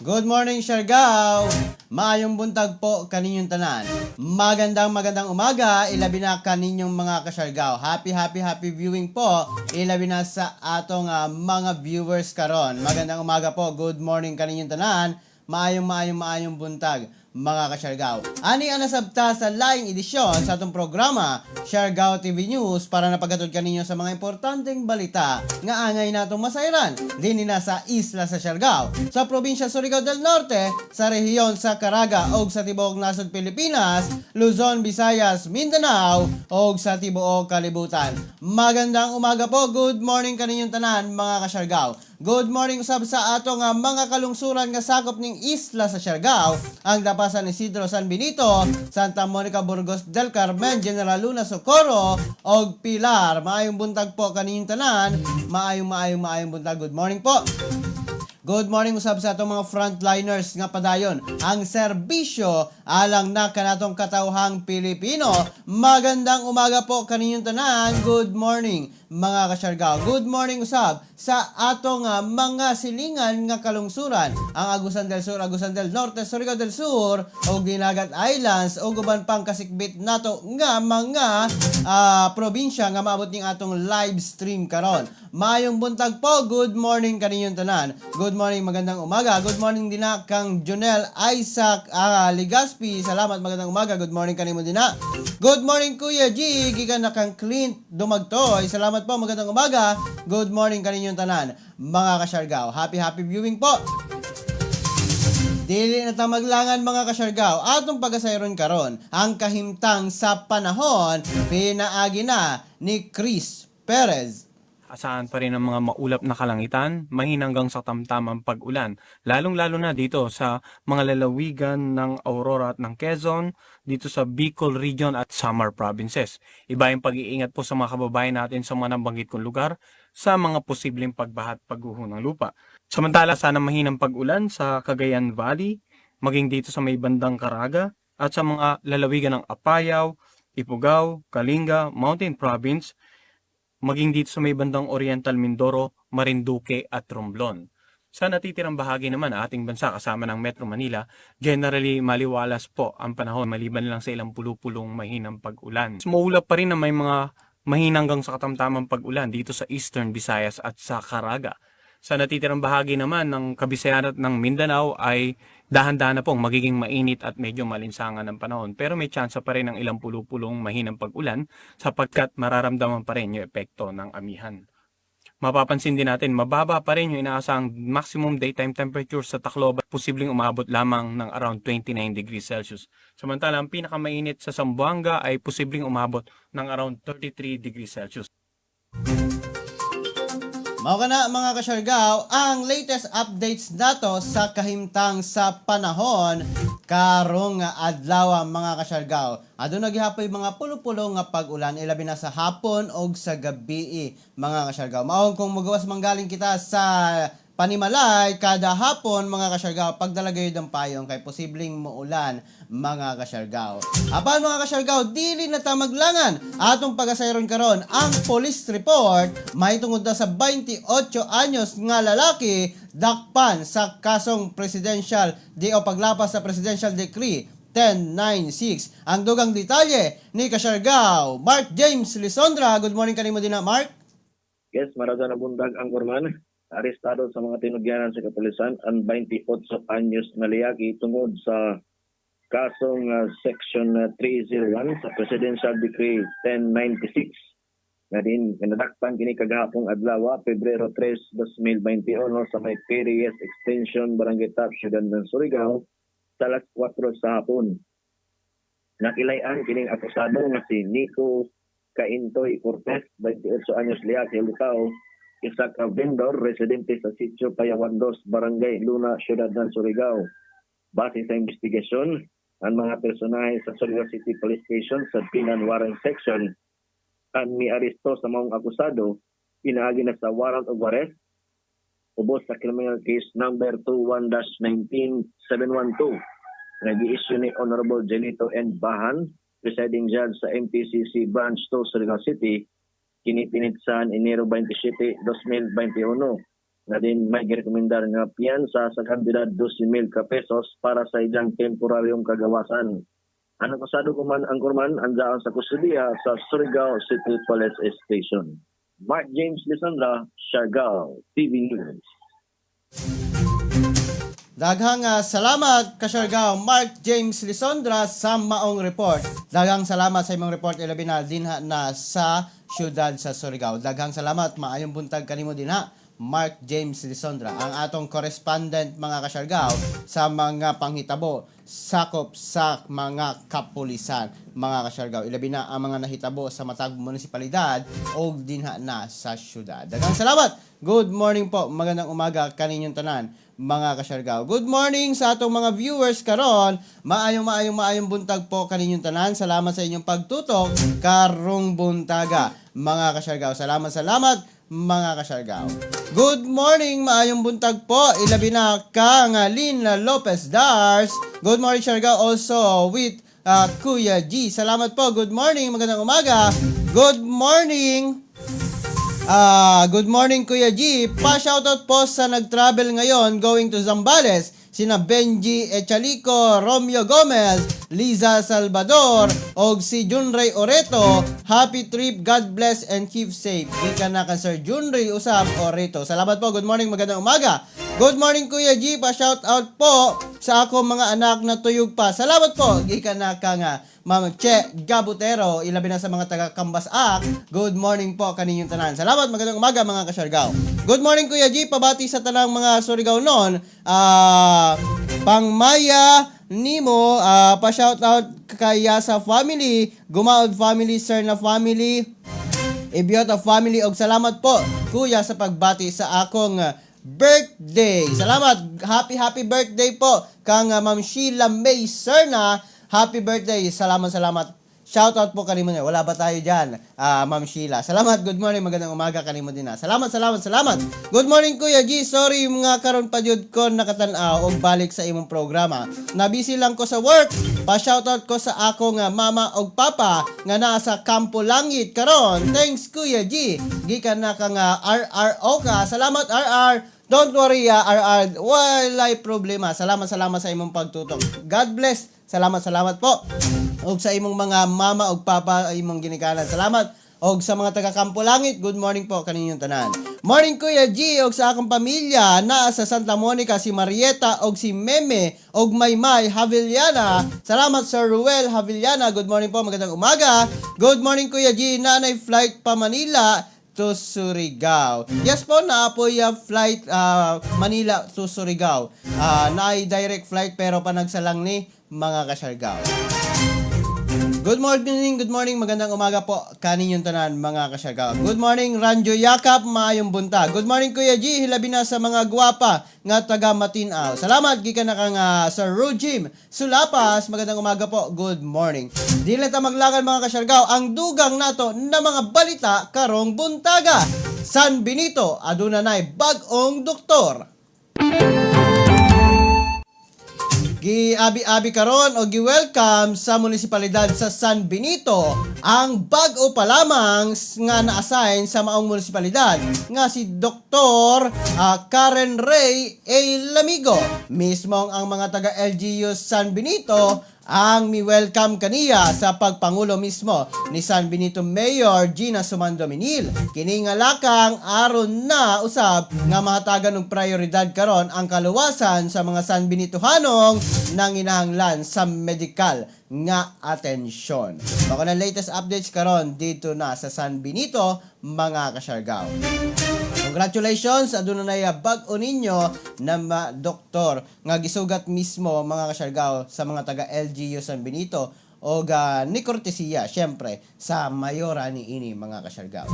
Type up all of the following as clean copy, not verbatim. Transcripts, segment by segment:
Good morning, Siargao! Maayong buntag po kaninyong tanan. Magandang magandang umaga, ilabi na kaninyong mga kasyargao. Happy, happy, happy viewing po, ilabi na sa atong mga viewers karon. Magandang umaga po, good morning kaninyong tanan. Maayong maayong maayong buntag, mga kasyargao. Ani ang nasabta sa laing edisyon sa atong programa, Siargao TV News, para napagatod kaninyo sa mga importanteng balita nga angay natong masayran dinhi na sa isla sa Siargao, sa probinsya Surigao del Norte, sa rehiyon sa Caraga ug sa tibuok nasod Pilipinas, Luzon, Visayas, Mindanao ug sa tibuok kalibutan. Magandang umaga po. Good morning kaninyong tanan, mga kasyargao. Good morning usab sa atong mga kalungsuran nga sakop ning isla sa Siargao, ang Dapa, San Isidro, San Benito, Santa Monica, Burgos del Carmen, General Luna, Socorro ug Pilar. Maayong buntag po kaninyong tanan. Maayong maayong maayong buntag. Good morning po. Good morning usab sa atong mga frontliners nga padayon ang serbisyo alang na kanatong katawhang Pilipino. Magandang umaga po kaninyong tanan. Good morning, mga kasyargao. Good morning usab sa atong mga silingan nga kalungsuran, ang Agusan del Sur, Agusan del Norte, Surigao del Sur ug Dinagat Islands ug uban pang kasikbit nato nga mga probinsya nga maabot ning atong live stream karon. Maayong buntag po. Good morning kaninyong tanan. Good morning, magandang umaga. Good morning din na kang Jonel Isaac Ligaspi. Salamat, magandang umaga. Good morning kanimo din na. Good morning, Kuya G. Gikan na kang Clint Dumagtoy. Salamat po, magandang umaga. Good morning kaninyong tanan, mga kasyargao. Happy happy viewing po. Dili na ta maglangan, mga kasyargao. Atong pagasayron karon ang kahimtang sa panahon pinaagi na ni Chris Perez. Asahan pa rin ang mga maulap na kalangitan, mahina hanggang sa tamtamang pag-ulan. Lalong-lalo na dito sa mga lalawigan ng Aurora at ng Quezon, dito sa Bicol Region at Samar Provinces. Iba yung pag-iingat po sa mga kababayan natin sa mga nabanggit kong lugar sa mga posibleng pagbaha at pagguho ng lupa. Samantala, sana mahinang pag-ulan sa Cagayan Valley, maging dito sa may bandang Caraga, at sa mga lalawigan ng Apayao, Ifugao, Kalinga, Mountain Province, maging dito sa may bandang Oriental Mindoro, Marinduque at Romblon. Sa natitirang bahagi naman ng ating bansa kasama ng Metro Manila, generally maliwalas po ang panahon maliban lang sa ilang pulupulong mahinang pag-ulan. Maulap pa rin na may mga mahina hanggang sa katamtamang pag-ulan dito sa Eastern Visayas at sa Caraga. Sa natitirang bahagi naman ng Kabisayan at ng Mindanao ay dahan-dahan na pong magiging mainit at medyo malinsangan ng panahon. Pero may tsansa pa rin ng ilang pulupulong mahinang pag-ulan sapagkat mararamdaman pa rin yung epekto ng amihan. Mapapansin din natin, mababa pa rin yung inaasahang maximum daytime temperature sa Tacloban, posibleng umabot lamang ng around 29 degrees Celsius. Samantala, ang pinakamainit sa Zamboanga ay posibleng umabot ng around 33 degrees Celsius. Mao kana, mga kasyargao, ang latest updates nato sa kahimtang sa panahon karong adlaw, mga kasyargao. Aduna gihapoy mga pulo-pulo nga pag-ulan, ilabi na sa hapon og sa gabi, mga kasyargao. Mao kung mugawas manggaling kita sa panimalay kada hapon, mga kasyargao, pagdala gayud ang payong kay posibleng muulan, mga kasyargao. Apan, mga kasyargao, dili na ta maglangan. Atong pagasayron karon ang police report mahitungod na sa 28 anyos nga lalaki dakpan sa kasong presidential di o paglapas sa Presidential Decree 1096. Ang dugang detalye ni kasyargao Mark James Lisondra. Good morning kanimo din na, Mark. Yes, maraga na buntag, Anchorman. Arestado sa mga tinugyanan sa kapulisan ang 28 anyos na liyaki tungod sa kasong Section 301 sa Presidential Decree 1096 nga din kinadakpan kini kagahapong adlaw, Pebrero 3, 2021, sa may Perez Extension, Barangay Tap, Siyudad ng Surigao sa alas 4 sa hapon. Nakilayan kining akusado nga si Nico Caintoy Cortez, 28 anyos liyaki lutaw, isa ka vendor, residente sa Sitio Payawan 2, Barangay Luna, Siyudad ng Surigao. Base sa investigasyon, ang mga personahe sa Surigao City Police Station sa Penal Warrant Section ang miaresto sa maong akusado pinaagi na sa warrant of arrest ubos sa criminal case number 21-19712 nga gi-issue ni Honorable Jelito N. Bahan, presiding judge sa MTCC Branch 2, Surigao City, kini pinitsahan Enero 27, 2021. Na din may girekomendar nga piyansa sa kantidad 12,000 ka pesos para sa iyang temporaryong kagawasan. Ang akusado kuman, anchorman, andaan sa kustudiya sa Surigao City Police Station. Mark James Lisandra, Siargao TV News. Daghang salamat, Kasiargao Mark James Lisondra, sa maong report. Daghang salamat sa imong report, ilabi na dinha na sa syudad sa Surigao. Daghang salamat, maayong buntag kanimo dinha. Mark James Lisondra, ang atong correspondent, mga Kasiargao, sa mga panghitabo sakop sa mga kapulisan, mga Kasiargao. Ilabi na ang mga nahitabo sa matag munisipalidad o dinha na sa syudad. Daghang salamat. Good morning po. Magandang umaga kaninyong tanan, mga Kasiargao. Good morning sa atong mga viewers karon. Maayong maayong maayong buntag po kaninyong tanan. Salamat sa inyong pagtutok karong buntaga, mga Kasiargao. Salamat, salamat, mga Kasiargao. Good morning, maayong buntag po. Ilabi na kang Lynn Lopez Dars. Good morning, Siargao, also with Kuya G. Salamat po. Good morning, magandang umaga. Good morning. Good morning, Kuya G. Pa-shoutout po sa nag-travel ngayon going to Zambales. Sina Benji Echalico, Romeo Gomez, Liza Salvador, og si Junray Oreto. Happy trip, God bless and keep safe. Gikan na kan Sir Junray Usap Oreto. Salamat po. Good morning, magandang umaga. Good morning, Kuya G. Pa-shoutout po sa ako mga anak na tuyog pa. Salamat po. Gikan na ka nga Ma'am Che Gabutero, ilabi na sa mga taga Kambasak. Good morning po kaninyong tanan. Salamat, magandang umaga, mga Kasiargao. Good morning, Kuya G, pabati sa tanang mga Surigao noon. Pangmaya nimo, pa shoutout kaya sa family, Gumaod family, Sir na family, Ibiota family, og salamat po, Kuya, sa pagbati sa akong birthday. Salamat. Happy happy birthday po kang Ma'am Sheila May Serna. Happy birthday. Salamat, salamat. Shoutout po kanimo niya. Wala ba tayo dyan, Ma'am Sheila? Salamat. Good morning. Magandang umaga kanimo din na. Salamat, salamat, salamat. Good morning, Kuya G. Sorry mga karon pa jud ko nakatan-aw og balik sa imong programa. Nabisi lang ko sa work. Pa-shoutout ko sa ako nga mama og papa nga naa sa Kampo Langit karon. Thanks, Kuya G. Gikan na ka nga RRO ka. Salamat, RR. Don't worry, RR. Walay problema. Salamat, salamat sa imong pagtutok. God bless. Salamat, salamat po. Og sa imong mga mama og papa, imong ginikanan. Salamat. Og sa mga taga Kampo Langit, good morning po kaninyong tanan. Morning, Kuya G, og sa akong pamilya naa sa Santa Monica, si Marieta og si Meme og Maymay Havillana. Salamat, Sir Ruel Havillana. Good morning po, magandang umaga. Good morning, Kuya G, nanay flight pa Manila to Surigao. Yes po, naapoy flight Manila to Surigao. Naay direct flight pero panagsalang ni, mga Kasiargao. Good morning, good morning, magandang umaga po kaninyong tanan, mga Kasiargao. Good morning, Ranjo Yakap, maayong buntag. Good morning, Kuya G, hilabi na sa mga gwapa nga taga Matinaw. Salamat, gikan na kang Sir Rujim Sulapas, magandang umaga po, good morning. Dili ta maglagan, mga Kasiargao, ang dugang nato na mga balita karong buntaga. San Benito, aduna nay bag-ong doktor. Giabi-abi karon o gi-welcome sa munisipalidad sa San Benito ang bag-o pa lamang nga na-assign sa maong munisipalidad nga si Dr. Karen Ray A. Lamigo. Mismong ang mga taga LGU San Benito ang mi-welcome kaniya sa pagpangulo mismo ni San Benito Mayor Gina Sumando Minil. Kini nga lakang aron na usab nga mahatagan og prioridad karon ang kaluwasan sa mga San Benitohanong nanginahanglan sa medical nga atensyon. Bako na latest updates karon dito na sa San Benito, mga Kasiargao. Congratulations, aduna na bag-o ninyo na doktor nga gisugat mismo, mga Kasiargao, sa mga taga LGU San Benito o ni kortesiya syempre sa mayora ni ini, mga Kasiargao.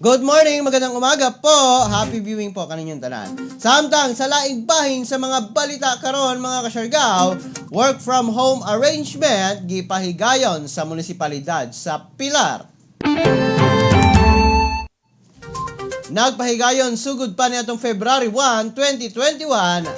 Good morning, magandang umaga po. Happy viewing po kaninyong tanan. Samtang sa laing bahin sa mga balita karon, mga Kasiargao, work from home arrangement gipahigayon sa munisipalidad sa Pilar. Nagpahigayon sugod pa niadtong February 1, 2021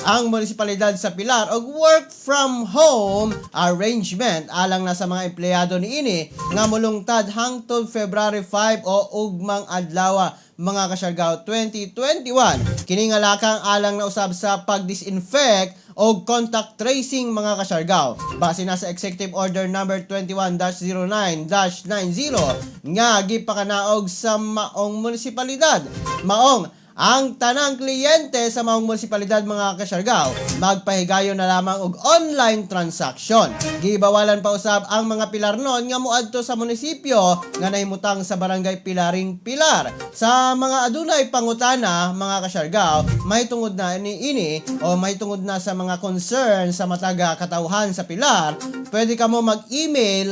ang munisipalidad sa Pilar og work from home arrangement alang na sa mga empleyado niini nga molungtad hangtod February 5 o ugmang adlaw. mga kasyargaw, 2021. Kini nga lakang alang na usab sa pag-disinfect o contact tracing, mga kasyargaw. Base na sa Executive Order number 21-09-90 nga gipakanaog sa maong munisipalidad. Maong ang tanang kliyente sa maong munisipalidad, mga kasyargaw, magpahigayon na lamang og online transaction. Gibawalan pa usab ang mga Pilarnon nga moadto sa munisipyo nga nahimutang sa Barangay Pilaring, Pilar. Sa mga adunay pangutana, mga kasyargaw, mahitungod na ini ini o mahitungod na sa mga concern sa mataga katawhan sa Pilar, pwede kamo mag-email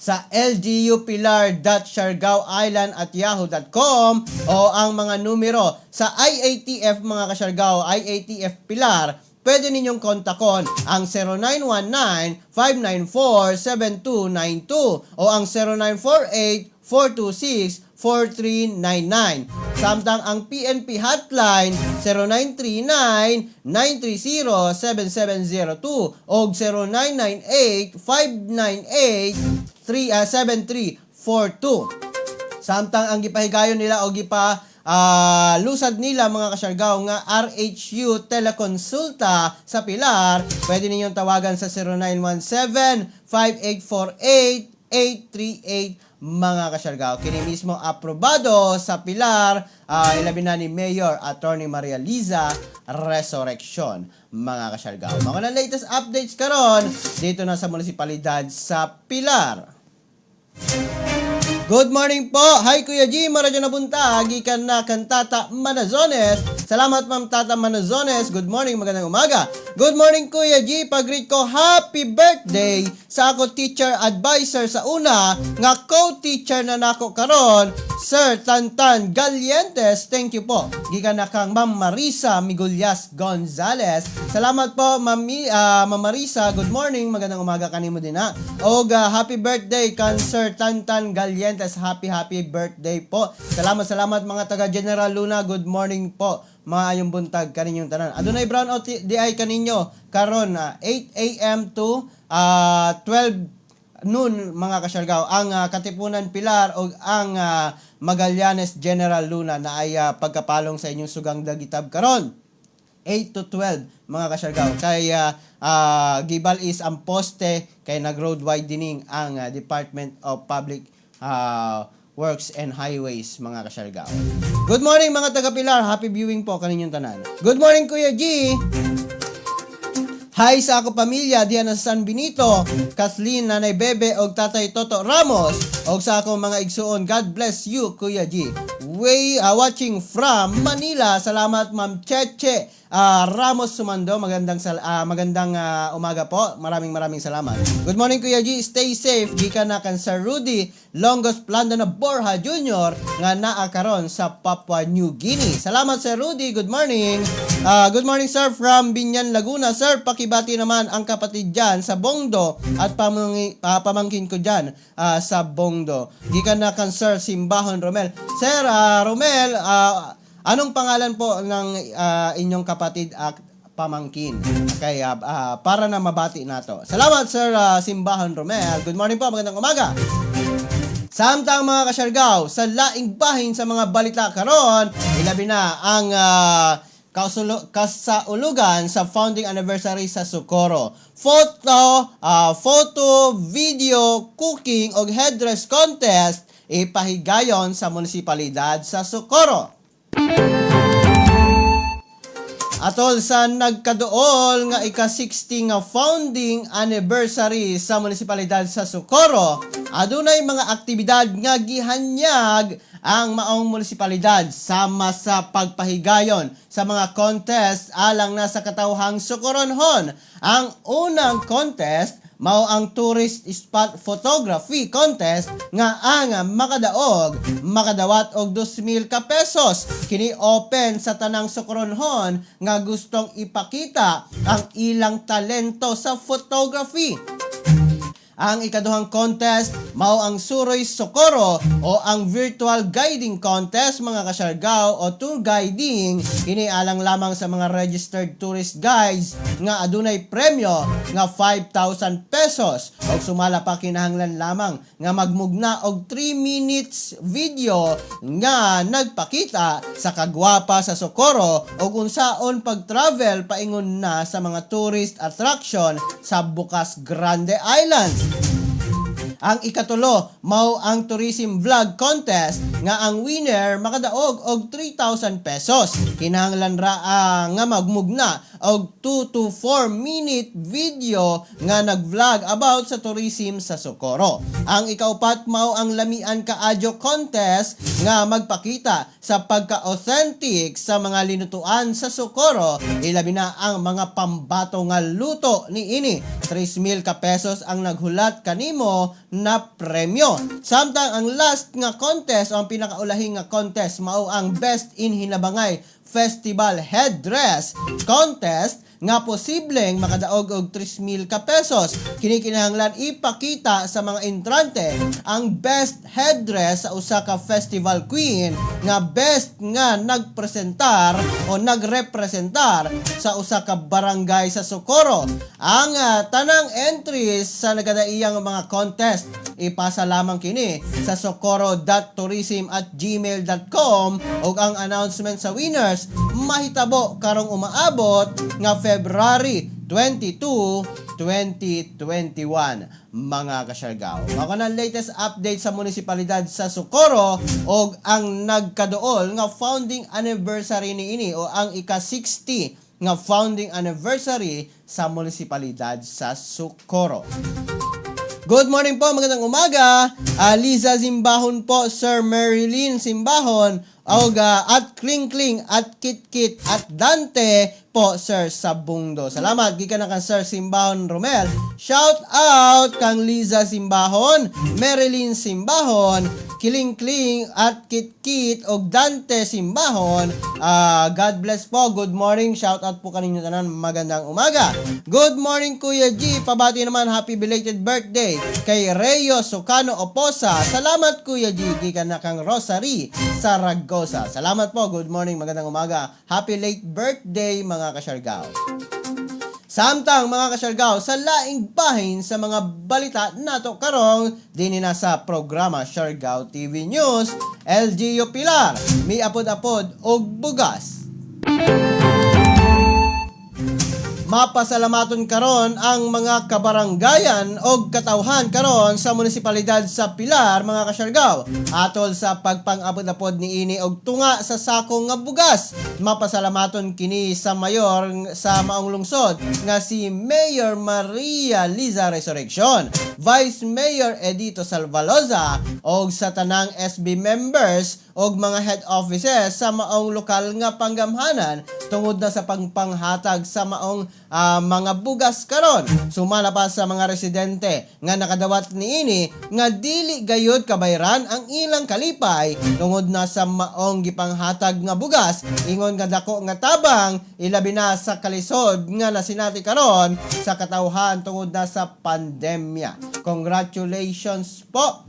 sa lgupilar.siargaoisland@yahoo.com o ang mga numero sa IATF, mga kasyargao, IATF Pilar, pwede ninyong kontakon ang 0919-594-7292 o ang 0948-426-4399. Samtang ang PNP hotline, 0939-930-7702 o 0998-598-7342. Samtang ang gipahigayon nila o gipa lusad nila, mga kasyargaw, nga RHU Telekonsulta sa Pilar, pwede ninyong tawagan sa 0917-5848-838, mga kasyargaw. Kini mismo aprobado sa Pilar, ilabi na ni Mayor Attorney Maria Liza Resurreccion, mga kasyargaw. Mga na latest updates karon dito na sa munisipalidad sa Pilar. Good morning po. Hi, Kuya G, maradyo na buntag. Gikan na kan Tata Manazones. Salamat, Ma'am Tata Manazones. Good morning, magandang umaga. Good morning, Kuya G. Pag-greet ko, happy birthday sa ako teacher advisor sa una nga co-teacher na nako karon, Sir Tantan Galientes. Thank you po. Gikan na kang Ma'am Marisa Migulyas Gonzales. Salamat po, Ma'am Marisa. Good morning, magandang umaga kanimo din ha. Og happy birthday kan Sir Tantan Galientes. Happy happy birthday po. Salamat, salamat, mga taga General Luna. Good morning po. Maayong buntag kaninyong tanan. Adunay brown out di ay kaninyo karon 8 a.m. to 12 noon, mga kasyargaw, ang Katipunan Pilar o ang Magallanes General Luna na ay pagkapalong sa inyong sugang dagitab karon 8 to 12, mga kasyargaw, kay gibal is ang poste kay nag road widening ang Department of Public Works and Highways, mga kasyargaw. Good morning, mga taga Pilar, happy viewing po kaninyong tanan. Good morning, Kuya G. Hi sa ako pamilya diyan sa San Benito, Kathleen, Nanay Bebe og Tatay Toto Ramos og sa akong mga igsuon. God bless you, Kuya G. We watching from Manila. Salamat, Ma'am Cheche Ramos Sumando. Magandang umaga po. Maraming maraming salamat. Good morning, Kuya G. Stay safe. Gikan na kan Sir Rudy Longos Planda na Borja Jr. nga naa karon sa Papua New Guinea. Salamat, Sir Rudy. Good morning. Good morning, sir, from Biñan, Laguna. Sir, pakibati naman ang kapatid dyan sa Bongdo at pamangkin ko dyan sa Bongdo. Gikan na kan Sir Simbahon Romel. Sir Romel, anong pangalan po ng inyong kapatid at pamangkin? Kaya para na mabati nato. Salamat, Sir Simbahon Romel. Good morning po, magandang umaga. Samtang, mga kasyargaw, sa laing bahin sa mga balita karon, ilabi na ang kasaulugan sa founding anniversary sa Socorro. Photo, video, cooking og headdress contest ipahigayon sa munisipalidad sa Socorro. Atol sa nagkaduol nga ika-60 nga founding anniversary sa munisipalidad sa Socorro, adunay mga aktibidad nga gihanyag ang maong munisipalidad sama sa pagpahigayon sa mga contest alang na sa katawhang Socoronhon. Ang unang contest mao ang tourist spot photography contest nga ang makadaog makadawat og 2,000 ka pesos. Kini open sa tanang Socoronhon nga gustong ipakita ang ilang talento sa photography. Ang ikaduhang contest mao ang Suroy Socorro o ang virtual guiding contest, mga kasyargaw, o tour guiding. Kini alang lamang sa mga registered tourist guides nga adunay premyo nga 5,000 pesos. Og sumala pa, kinahanglan lamang nga magmugna og 3 minutes video nga nagpakita sa kagwapa sa Socorro o unsaon pag-travel paingon na sa mga tourist attraction sa Bucas Grande Islands. Ang ikatulo, mao ang tourism vlog contest nga ang winner makadaog og 3,000 pesos. Kinahanglan ra nga magmugna og 2 to 4 minute video nga nag-vlog about sa tourism sa Socorro. Ang ikaupat mao ang Lamian Kaadyo contest nga magpakita sa pagka-authentic sa mga linutuan sa Socorro, ilabi na ang mga pambato nga luto ni ini. 3,000 ka pesos ang naghulat kanimo na premyo. Samtang ang last nga contest o ang pinakaulahing nga contest mao ang Best in Hinabangay Festival Headdress Contest nga posibleng makadaog og 3,000 ka pesos. Kini kinahanglan ipakita sa mga entrante ang best headdress sa usa ka festival queen nga best nga nagpresentar o nagrepresentar sa usa ka barangay sa Socorro. Ang tanang entries sa nagadaiyang mga contest, ipasa lamang kini sa socorro.tourism@gmail.com ug ang announcement sa winners mahitabo karong umaabot nga February 22, 2021, mga kasyargaw. Mao na latest update sa munisipalidad sa Socorro og ang nagkaduol nga founding anniversary niini o ang ika-60 nga founding anniversary sa munisipalidad sa Socorro. Good morning po, magandang umaga. Liza Simbahon po, Sir Marilyn Simbahon, Oga, at Kling Kling, at Kit Kit, at Dante po, Sir Sabungdo. Salamat, gikan na kang Sir Simbahon Romel. Shout out kang Liza Simbahon, Marilyn Simbahon, Kiling Kling, at Kit Kit, og Dante Simbahon. God bless po. Good morning. Shout out po kaninyo tanan. Magandang umaga. Good morning, Kuya G. Pabati naman, happy belated birthday kay Reo Socano Oposa. Salamat, Kuya G. Gikan na kang Rosary Saragosa. Salamat po. Good morning. Magandang umaga. Happy late birthday, mga kasyargaw. Samtang, mga kasyargaw, sa laing bahin sa mga balita nato karong dinhi na sa programa Siargao TV News, LGU Pilar, miapod-apod og bugas. Mapasalamaton karon ang mga kabaranggayan og katawhan karon sa munisipalidad sa Pilar, mga kasyargaw, atol sa pagpang-apod-apod niini og tunga sa sako nga bugas. Mapasalamaton kini sa mayor sa maong lungsod nga si Mayor Maria Liza Resurreccion, Vice Mayor Edito Salvaloza og sa tanang SB members og mga head offices sa maong lokal nga panggamhanan tungod na sa pagpanghatag sa maong mga bugas karon. Sumala pa sa mga residente nga nakadawat niini nga dili gayud kabayran ang ilang kalipay tungod na sa maong gipanghatag nga bugas, ingon nga dako nga tabang, ilabi na sa kalisod nga nasinati karon sa katawhan tungod na sa pandemya. Congratulations po.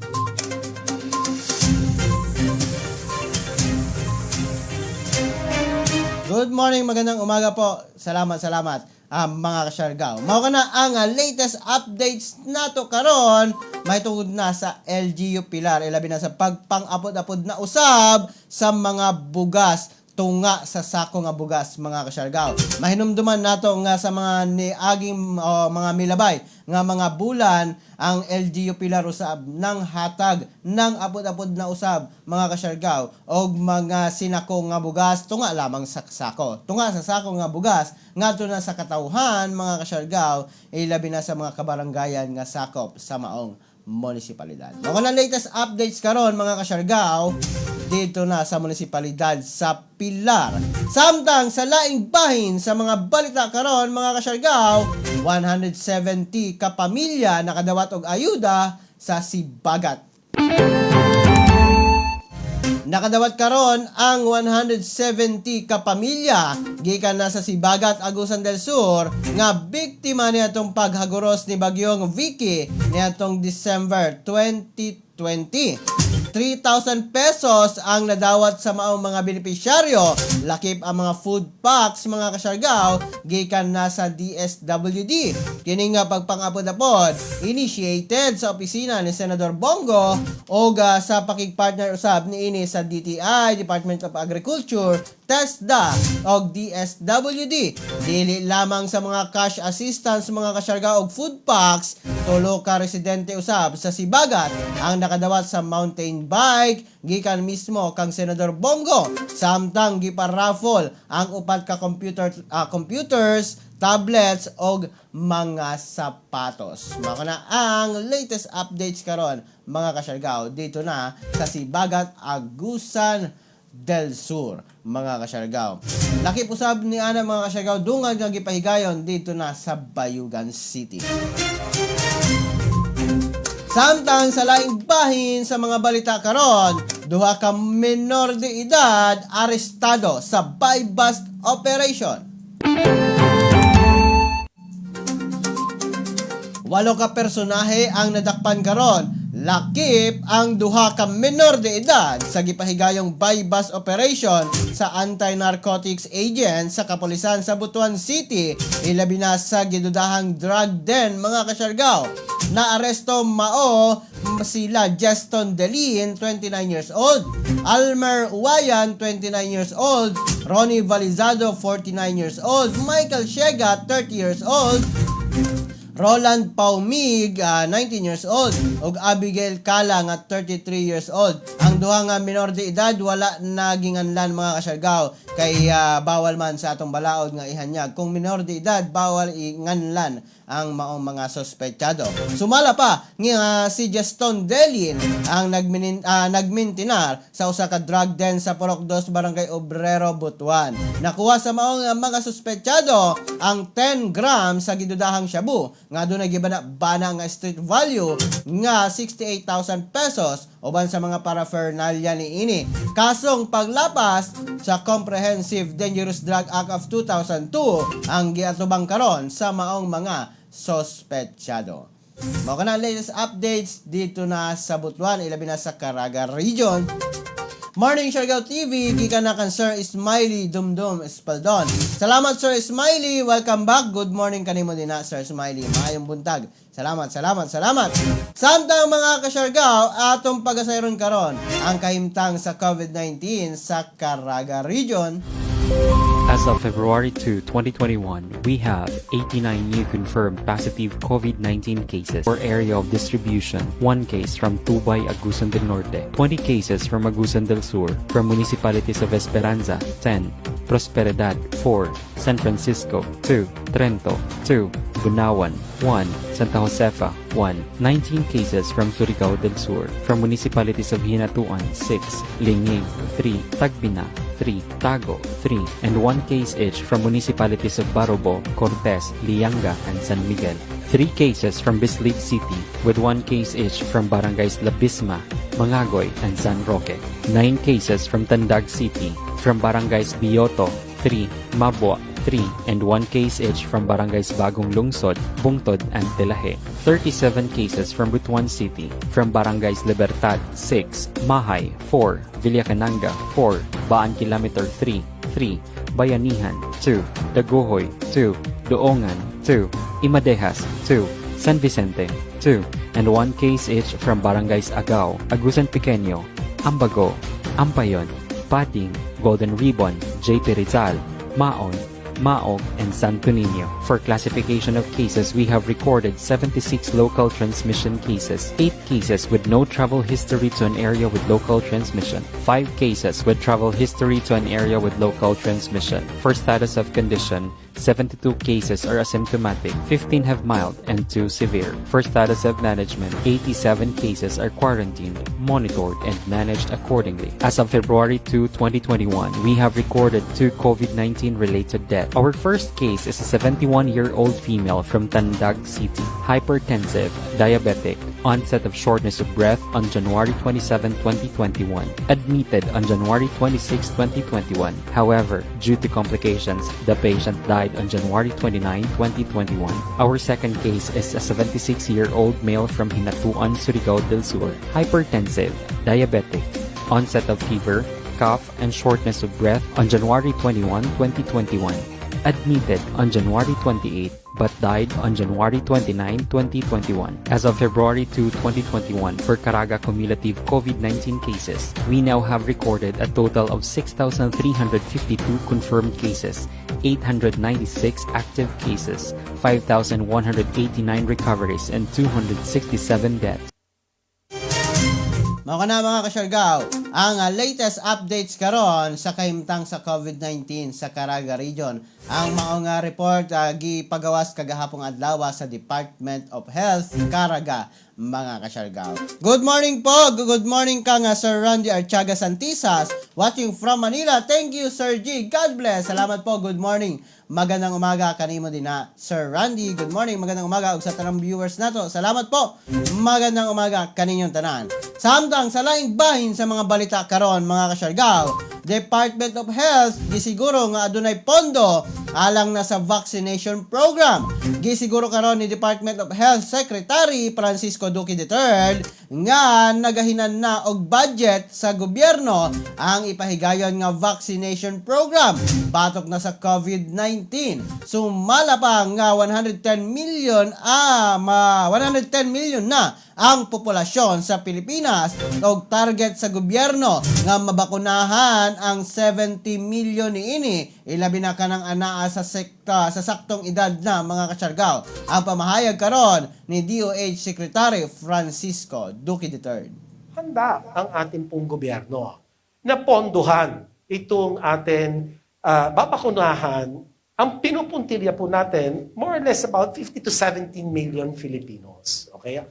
Good morning, magandang umaga po. Salamat, salamat, mga kasyargaw. Mao ka na ang latest updates nato karon mahitungod na sa LGU Pilar, ilabi na sa pagpang-apod-apod na usab sa mga bugas, tunga sa sako nga bugas, mga kasyargaw. Mahinumduman nato nga sa mga niaging mga milabay nga mga bulan, ang LGU Pilar usab ng hatag ng apod-apod na usab, mga kasyargaw, og mga sinako nga bugas, tunga lamang sa sako. Tunga sa sako nga bugas ngadto na sa katawhan, mga kasyargaw, ilabi na sa mga kabaranggayan nga sakop sa maong munisipalidad. Mao na latest updates karon, mga kasyargaw, dito na sa munisipalidad sa Pilar. Samtang sa laing bahin sa mga balita karon, mga kasyargaw, 170 ka pamilya nakadawat og ayuda sa Sibagat. Nakadawat karon ang 170 ka pamilya gikan na sa Sibagat, Agusan del Sur nga biktima niadtong paghaguros ni Bagyong Vicky niadtong December 2020. 3,000 pesos ang nadawat sa maong mga benepisyaryo, lakip ang mga food packs, mga kasyargaw, gikan na sa DSWD. Kini nga pagpangapod-apod initiated sa opisina ni Senador Bong Go o sa pakigpartner usab niini sa DTI, Department of Agriculture, TESDA og DSWD. Dili lamang sa mga cash assistance, mga kasyargaw, og food packs, tulo ka residente usab sa Sibagat ang nakadawat sa mountain bike gikan mismo kang Senador Bong Go, samtang giparaffle ang upat ka computers, tablets og mga sapatos. Mao na ang latest updates karon, mga kasyargaw, dito na sa Sibagat, Agusan del Sur, mga kasyargaw. Lakip usab ni ana, mga kasyargaw, dungag nga gipahigayon dito na sa Bayugan City. Samtang sa laing bahin sa mga balita karon, duha ka menor de edad arestado sa buy-bust operation. Walo ka personahe ang nadakpan karon, lakip ang duha ka menor de edad sa gipahigayong buy-bust operation sa anti-narcotics agent sa kapulisan sa Butuan City, ilabi na sa gidudahang drug den, mga kasyargaw. Naaresto mao sila Geston Delin, 29 years old, Almer Uwayan, 29 years old, Ronnie Valizado, 49 years old, Michael Shega, 30 years old, Roland Paumig, 19 years old, ug Abigail Kala nga 33 years old. Ang duha nga minor de edad wala naginganlan, mga kasyargaw, kay bawal man sa atong balaod nga ihanyag. Kung minor de edad, bawal inganlan ang maong mga sospechado. Sumala pa nga si Geston Delin ang nagmintinar sa usa ka drug den sa Purok 2, Barangay Obrero, Butuan. Nakuha sa maong mga sospechado ang 10 grams sa gidudahang shabu nga dunay gibana-bana nga street value nga 68,000 pesos uban sa mga paraphernalia niini. Kasong paglapas sa Comprehensive Dangerous Drug Act of 2002 ang giatubang karon sa maong mga sospechado. Mao kana ang latest updates dito na sa Butuan, ilabi na sa Caraga Region. Morning, Siargao TV, gikan na kan Sir Smiley Dumdum Espaldon. Salamat, Sir Smiley, welcome back. Good morning kanimo din na, Sir Smiley. Maayong buntag. Salamat, salamat, salamat. Samtang, mga kasyargao, atong pagasayron karon ang kahimtang sa COVID-19 sa Caraga Region. As of February 2, 2021, we have 89 new confirmed positive COVID-19 cases. For area of distribution, 1 case from Tubay, Agusan del Norte, 20 cases from Agusan del Sur, from municipalities of Esperanza, 10, Prosperidad, 4, San Francisco, 2, Trento, 2, Bunawan, 1, Santa Josefa, 1, 19 cases from Surigao del Sur, from municipalities of Hinatuan, 6, Lingig, 3, Tagbina, 3, Tago, 3, and 1 case each from municipalities of Barobo, Cortes, Lianga, and San Miguel. 3 cases from Bislig City, with 1 case each from barangays Labisma, Mangagoy, and San Roque. 9 cases from Tandag City, from barangays Bioto, 3, Mabua, 3, and 1 case each from barangays Bagong Lungsod, Bungtod, and Telahe. 37 cases from Butuan City, from barangays Libertad, 6, Mahay, 4, Villacananga, 4, Baan Kilometer 3, 3, Bayanihan, 2, Dagohoy, 2, Doongan, 2, Imadejas, 2, San Vicente, 2, and 1 case each from barangays Agao, Agusan Pequeño, Ambago, Ampayon, Pading, Golden Ribbon, JP Rizal, Maon, Maog, and Santo Niño. For classification of cases, we have recorded 76 local transmission cases, 8 cases with no travel history to an area with local transmission, 5 cases with travel history to an area with local transmission. For status of condition, 72 cases are asymptomatic, 15 have mild, and 2 severe. For status of management, 87 cases are quarantined, monitored, and managed accordingly. As of February 2, 2021, we have recorded two COVID-19 related deaths. Our first case is a 71-year-old female from Tandag City, hypertensive, diabetic, onset of shortness of breath on January 27, 2021, admitted on January 26, 2021. However, due to complications, the patient died on January 29, 2021. Our second case is a 76-year-old male from Hinatuan, Surigao del Sur, hypertensive, diabetic, onset of fever, cough, and shortness of breath on January 21, 2021. Admitted on January 28 but died on January 29, 2021. As of February 2, 2021, for Caraga cumulative COVID-19 cases, we now have recorded a total of 6,352 confirmed cases, 896 active cases, 5,189 recoveries, and 267 deaths. Mao kana, mga kasyargaw, ang latest updates karon sa kahimtang sa COVID-19 sa Caraga Region. Ang mao nga report gipagawas kagahapong adlaw sa Department of Health Caraga, mga kasyargaw. Good morning po. Good morning ka nga Sir Randy Archaga Santisas, watching from Manila. Thank you, Sir G. God bless. Salamat po. Good morning. Magandang umaga kanimo din na Sir Randy. Good morning. Magandang umaga ug sa tanang viewers nato. Salamat po. Magandang umaga kaninyong tanan. Samtang sa laing bahin sa mga balita karon, mga kasyargaw, Department of Health gisiguro nga adunay pondo alang na sa vaccination program. Gisiguro karon ni Department of Health Secretary Francisco Duque III nga nagahinan na og budget sa gobyerno ang ipahigayon nga vaccination program batok na sa COVID-19. Sumala pa nga 110 million ah, ma 110 million na ang populasyon sa Pilipinas og target sa gobyerno nga mabakunahan ang 70 million niini, ilabi na kanang anaa sa sekta sa saktong edad na, mga kasyargaw. Ang pamahayag karon ni DOH Secretary Francisco Duque III. Handa ang ating pong gobyerno na ponduhan itong atin babakunahan. Ang pinupuntilya po natin, more or less about 50 to 17 million Filipinos. Okay?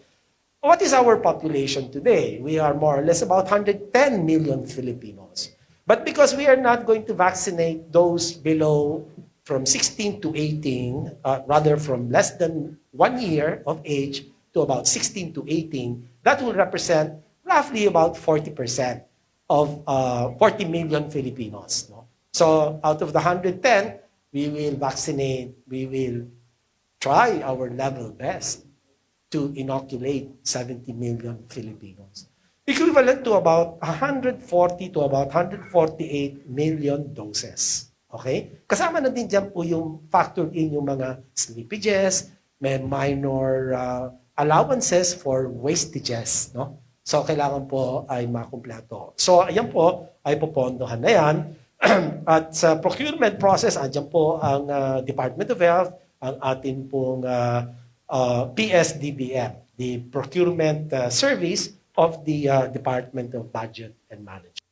What is our population today? We are more or less about 110 million Filipinos. But because we are not going to vaccinate those below from 16 to 18, rather from less than 1 year of age to about 16 to 18, that will represent roughly about 40% of 40 million Filipinos. No? So out of the 110, we will vaccinate, we will try our level best to inoculate 70 million Filipinos. Equivalent to about 140 to about 148 million doses. Okay? Kasama na din dyan po yung factored in yung mga slippages, may minor allowances for wastages. No? So, kailangan po ay makumpleto. So, ayan po, ay popondohan na yan. At sa procurement process, andyan po ang Department of Health, ang atin pong PSDBM, the Procurement Service of the Department of Budget and Management.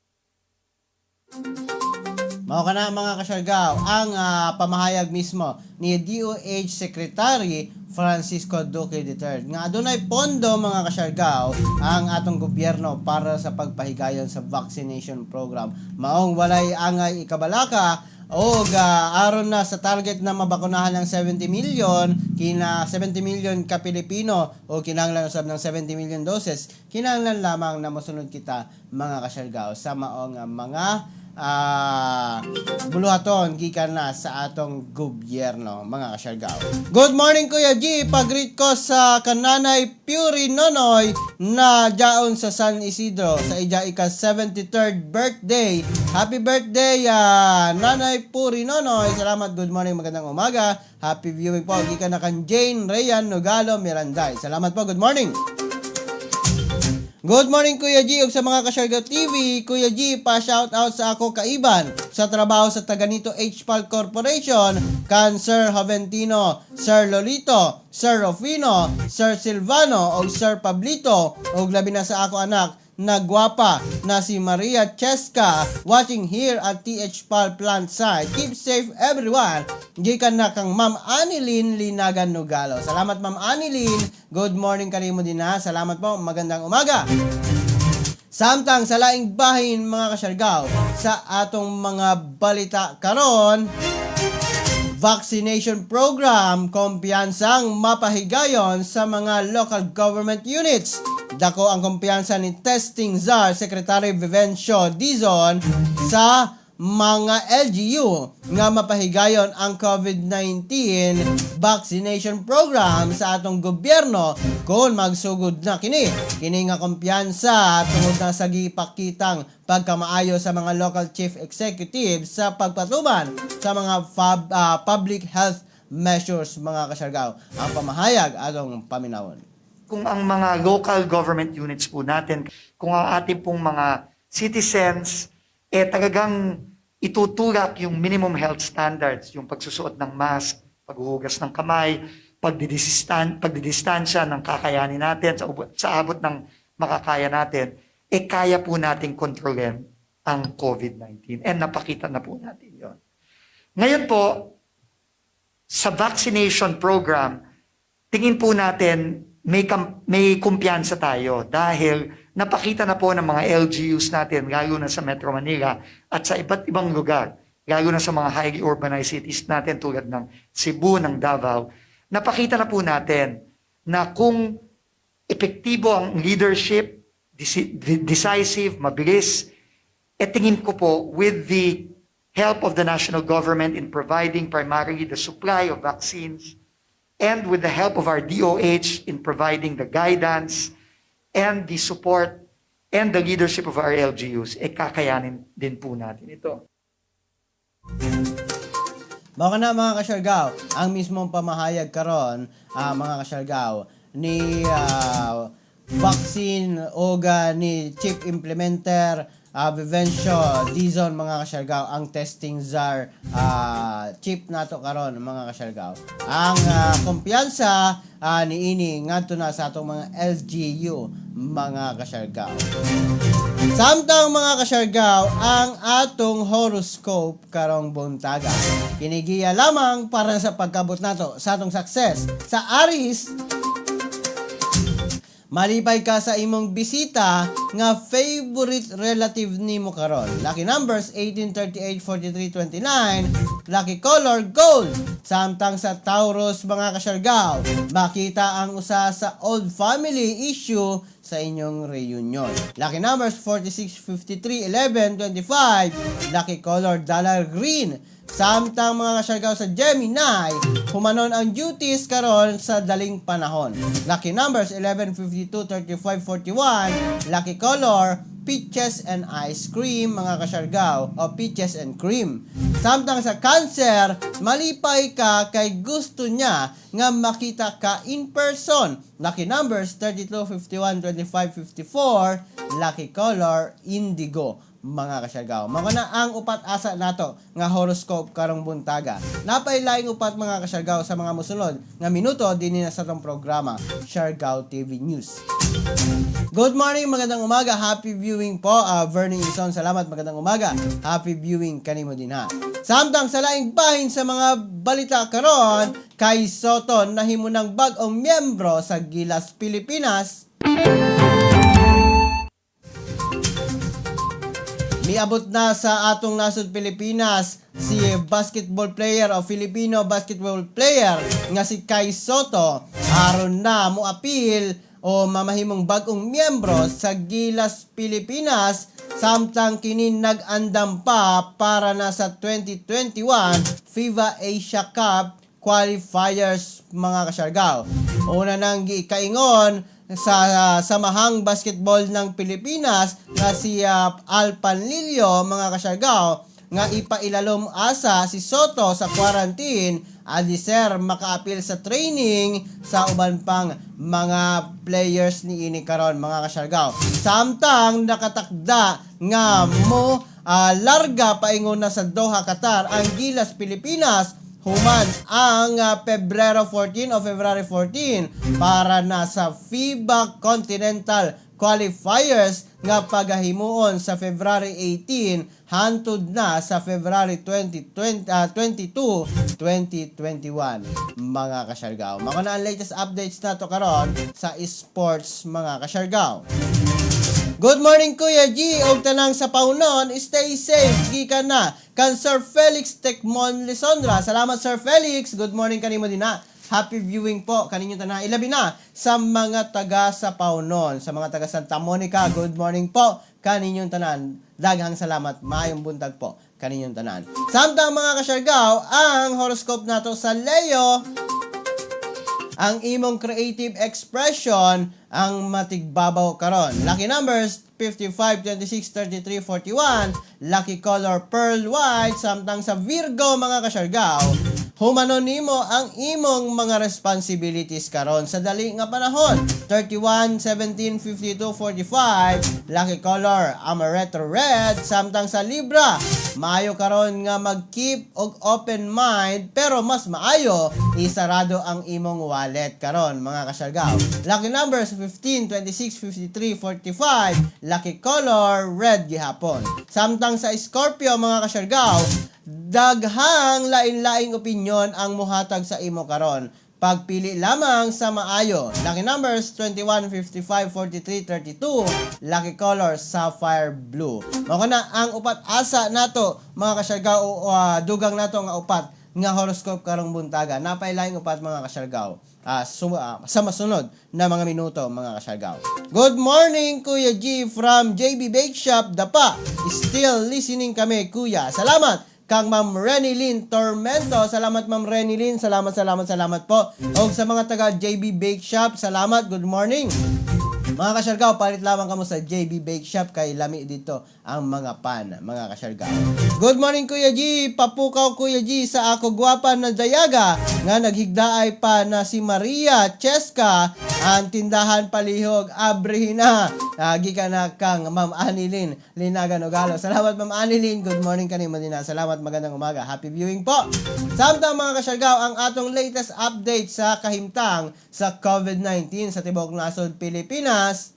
Mao kana, mga kasyargaw, ang pamahayag mismo ni DOH Secretary Francisco Duque III nga adunay pondo, mga kasyargaw, ang atong gobyerno para sa pagpahigayon sa vaccination program. Maong walay angay ikabalaka o aron na sa target na mabakunahan ng 70 million, kina 70 million ka Pilipino o kinahanglan usab ng 70 million doses, kinahanglan lamang na mosunod kita, mga kasyargaw, sa maong mga buluhaton gikan na sa atong gobyerno, mga kasyargaw. Good morning, Kuya G, pag-greet ko sa kananay Puri Nonoy na jaon sa San Isidro sa ija ika 73rd birthday. Happy birthday, Nanay Puri Nonoy. Salamat, good morning, magandang umaga. Happy viewing po gikan na kan Jane Rayan Nogalo Miranday. Salamat po, good morning. Good morning, Kuya G, ug sa mga Kasyargaw TV. Kuya G, pa shout out sa ako kaiban sa trabaho sa Taganito HPAL Corporation, kan Sir Javentino, Sir Lolito, Sir Rufino, Sir Silvano ug Sir Pablito ug labi na sa ako anak na gwapa na si Maria Cheska, watching here at TH Pal Plant site. Keep safe, everyone. Gikan na kang Ma'am Anilin Linagan Nogalo. Salamat, Ma'am Anilin. Good morning kanimo din ha. Salamat po. Magandang umaga. Samtang sa laing bahin, mga kasyargaw, sa atong mga balita karon, vaccination program, kumpiyansang mapahigayon sa mga local government units. Dako ang kumpiyansa ni Testing Czar Secretary Vivencio Dizon sa mga LGU nga mapahigayon ang COVID-19 vaccination program sa atong gobyerno kung magsugod na kini. Kini nga kumpiyansa tungod na sa gipakitang pagkamaayo sa mga local chief executives sa pagpatuman sa mga public health measures, mga kasyargaw. Ang pamahayag atong paminawon. Kung ang mga local government units po natin, kung ang ating pong mga citizens, eh talagang itutulak yung minimum health standards, yung pagsusuot ng mask, paghuhugas ng kamay, pagdidistansya ng kakayanin natin sa abot ng makakaya natin, eh kaya po nating kontrolin ang COVID-19. And napakita na po natin yon. Ngayon po, sa vaccination program, tingin po natin may kumpiyansa tayo dahil napakita na po ng mga LGUs natin, lalo na sa Metro Manila at sa iba't ibang lugar, lalo na sa mga highly urbanized cities natin tulad ng Cebu, ng Davao, napakita na po natin na kung epektibo ang leadership, decisive, mabilis, e tingin ko po with the help of the national government in providing primarily the supply of vaccines and with the help of our DOH in providing the guidance and the support and the leadership of our LGUs, eh kakayanin din po natin ito. Mao na, mga kasyargaw, ang mismong pamahayag karon, mga kasyargaw, ni vaccine o ni chief implementer Vivencio Dizon, mga kasyargaw, ang testing czar chief nato karon, mga kasyargaw. Ang kumpiyansa niini ngadto na sa atong mga LGU, mga kasyargaw. Samtang, mga kasyargaw, ang atong horoscope karong buntaga. Kinigiya lamang para sa pagkabot nato sa atong success. Sa Aries, malipay ka sa imong bisita nga favorite relative nimo karon. Lucky numbers 18, 38, 43, 29. Lucky color gold. Samtang sa Taurus, mga kasyargaw, makita ang usa sa old family issue sa inyong reunion. Lucky numbers 46, 53, 11, 25. Lucky color dollar green. Samtang, mga kasyargaw, sa Gemini, humanon ang duties karon sa daling panahon. Lucky numbers 11, 52, 35, 41. Lucky color peaches and ice cream, mga kasyargaw, o peaches and cream. Samtang sa Cancer, malipay ka kay gusto niya nga makita ka in person. Lucky numbers 32, 51, 25, 54. Lucky color indigo, mga kasyargaw. Mao na ang upat asa nato nga horoscope karong buntaga. Napay laing upat, mga kasyargaw, sa mga musunod nga minuto dinhi na sa atong programa Siargao TV News. Good morning, magandang umaga. Happy viewing po, Vernie Ison. Salamat, magandang umaga. Happy viewing kanimo din ha. Samtang sa laing bahin sa mga balita karon, Kai Soto nahimo ng bag-ong miyembro sa Gilas Pilipinas. Miabot na sa atong nasod Pilipinas si basketball player o Filipino basketball player nga si Kai Soto aron na moapil o mamahimong bag-ong miyembro sa Gilas Pilipinas, samtang kini nag-andam pa para na sa 2021 FIBA Asia Cup qualifiers, mga kasyargaw. Una nang gikaingon sa Samahang Basketball ng Pilipinas nga si Al Panlilio, mga kasyargaw, nga ipailalom asa si Soto sa quarantine adiser makaapil sa training sa uban pang mga players ni ini karon, mga kasyargaw. Samtang nakatakda nga mo larga paingon na sa Doha, Qatar ang Gilas Pilipinas human ang Pebrero 14 o February 14 para na sa FIBA Continental Qualifiers. nga pagahimuon sa February 18 hantod na sa February 20, 22, 2021, mga kasyargaw. Mao na ang latest updates nato karon sa sports, mga kasyargaw. Good morning, Kuya G, og tanang sa Paunon, stay safe gikan na kan Sir Felix Tekmon Lisondra. Salamat, Sir Felix. Good morning kanimo din na. Happy viewing po kaninyo tanan. Ilabi na sa mga taga sa Paunon, sa mga taga Santa Monica, good morning po kaninyong tanan. Daghang salamat, maayong buntag po kaninyong tanan. Samtang, mga kasyargaw, ang horoscope nato sa Leo, ang imong creative expression ang matigbabaw karon. Lucky numbers 55, 26, 33, 41. Lucky color pearl white. Samtang sa Virgo, mga kasyargaw, humanon nimo ang imong mga responsibilities karon sa dali nga panahon. 31, 17, 52, 45. Lucky color amaretto red. Samtang sa Libra, maayo karon nga mag-keep og open mind, pero mas maayo isarado ang imong wallet karon, mga kasyargaw. Lucky numbers 15, 26, 53, 45. Lucky color red gihapon. Samtang sa Scorpio, mga kasyargaw, daghang lain-laing opinyon ang muhatag sa imo karon. Pagpili lamang sa maayo. Lucky numbers 21, 55, 43, 32. Lucky color sapphire blue. Mao na ang upat asa nato, mga kasyargaw, o dugang nato nga upat nga horoscope karong buntaga. Napailaing upat, mga kasyargaw, sa masunod na mga minuto, mga kasyargaw. Good morning, Kuya G from JB Bake Shop Dapa. Still listening kami, Kuya. Salamat kang Ma'am Renny Lynn Tormento. Salamat, Ma'am Renny Lynn. Salamat, salamat, salamat po. Og sa mga taga JB Bake Shop, salamat. Good morning. Mga kasyargaw, palit lamang kamo sa JB Bake Shop kay lami dito ang mga pan, mga kasyargaw. Good morning, Kuya G. Papukaw, Kuya G, sa ako gwapa na dayaga nga naghigdaay pa na si Maria Cheska, ang tindahan palihog abrihin na. Gikan na kang Ma'am Anilin Linagan Ogalo. Salamat, Ma'am Anilin. Good morning kanimo din na. Salamat, magandang umaga. Happy viewing po. Samtang, mga kasyargaw, ang atong latest update sa kahimtang sa COVID-19 sa tibuok nasod Pilipinas.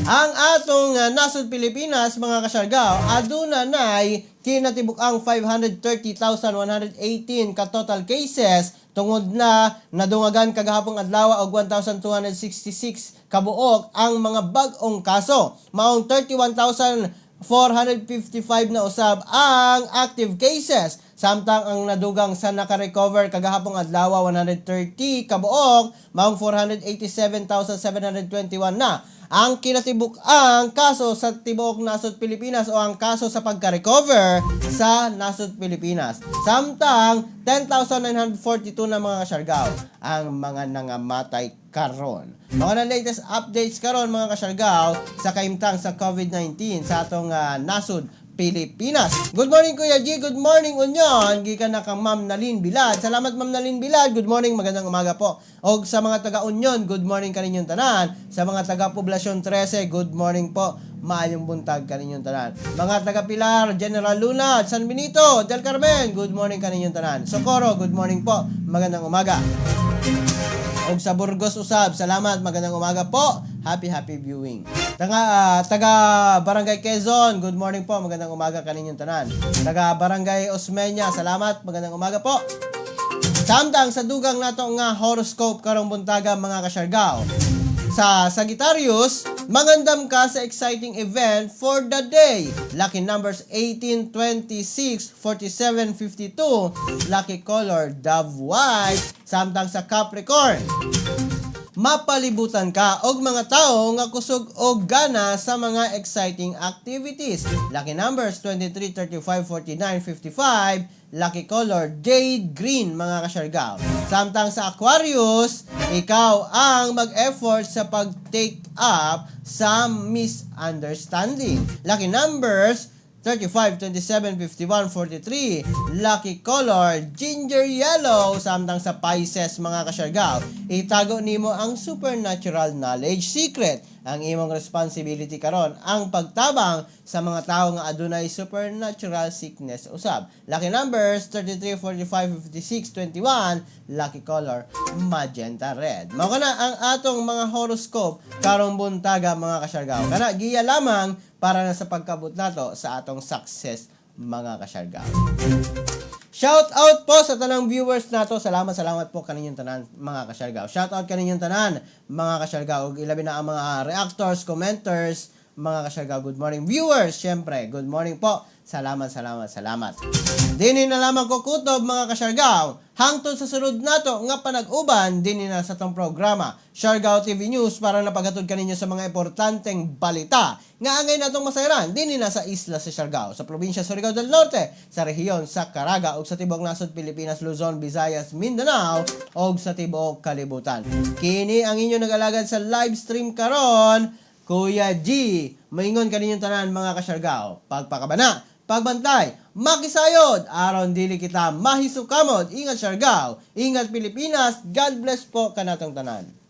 Ang atong nasod Pilipinas, mga kasyargaw, aduna nay kinatibuk-ang 530,118 ka total cases tungod na nadungagan kagahapong adlaw og 1,266 kabuok ang mga bag-ong kaso. Maong 31,455 na usab ang active cases. Samtang ang nadugang sa naka-recover kagahapong adlaw, 130 kabuok, maong 487,721 na ang kinatibuk-ang kaso sa tibuok nasod Pilipinas o ang kaso sa pagka-recover sa nasod Pilipinas. Samtang 10,942 na, mga kasyargaw, ang mga nangamatay karon. Mga na latest updates karon, mga kasyargaw, sa kahimtang sa COVID-19 sa atong nasod Pilipinas. Good morning, Kuya G. Good morning, Union. Gikan na kang Ma'am Nalin Bilad. Salamat, Ma'am Nalin Bilad. Good morning, magandang umaga po. Og sa mga taga Union, good morning kaninyong tanan. Sa mga taga Poblacion 13, good morning po. Maayong buntag kaninyong tanan. Mga taga Pilar, General Luna, San Benito, Del Carmen, good morning kaninyong tanan. Socorro, good morning po. Magandang umaga. Og sa Burgos usab, salamat, magandang umaga po. Happy happy viewing. Taga Barangay Quezon, good morning po, magandang umaga kaninyong tanan. Taga Barangay Osmeña, salamat, magandang umaga po. Samtang sa dugang nato nga horoscope karong buntaga, mga kasyargaw. Sa Sagittarius, mangandam ka sa exciting event for the day. Lucky numbers 18, 26, 47, 52. Lucky color dove white. Samtang sa Capricorn, mapalibutan ka og mga tao nga kusog og gana sa mga exciting activities. Lucky numbers 23, 35, 49, 55. Lucky color jade green, mga kasyargaw. Samtang sa Aquarius, ikaw ang mag-effort sa pag-take up sa misunderstanding. Lucky numbers 35, 27, 51, 43. Lucky color, ginger yellow. Samtang sa Pisces, mga kasyargaw, itago nimo ang supernatural knowledge secret. Ang imong responsibility karon ang pagtabang sa mga tawo nga adunay supernatural sickness usab. Lucky numbers 33, 45, 56, 21. Lucky color, magenta red. Mao kana ang atong mga horoscope karong buntaga, mga kasyargaw. Kana giya lamang para na sa pagkabot nato sa atong success, mga kasyargaw. Shout out po sa tanang viewers nato. Salamat, salamat po kaninyong tanan, mga kasyargaw. Shout out kaninyong tanan, mga kasyargaw. Ug ilabi na ang mga reactors, commenters, mga kasyargaw. Good morning, viewers. Syempre, good morning po. Salamat, salamat, salamat. Dini na lamang ko kutob, mga kasyargaw. Hangtod sa sunod nato nga panag-uban dinhi na sa atong programa Siargao TV News para napaghatod kaninyo sa mga importanteng balita nga angay natong masayran dinhi na sa isla sa Siargao, sa probinsya Surigao del Norte, sa rehiyon sa Caraga ug sa tibuok nasod Pilipinas, Luzon, Visayas, Mindanao ug sa tibuok kalibutan. Kini ang inyo nag-alagad sa live stream karon, Kuya G. Maingon kaninyong tanan, mga kasyargao. Pagpakabana, pagbantay, makisayod, aron dili kita mahisukamot. Ingat, Siargao, ingat, Pilipinas, God bless po kanatong tanan.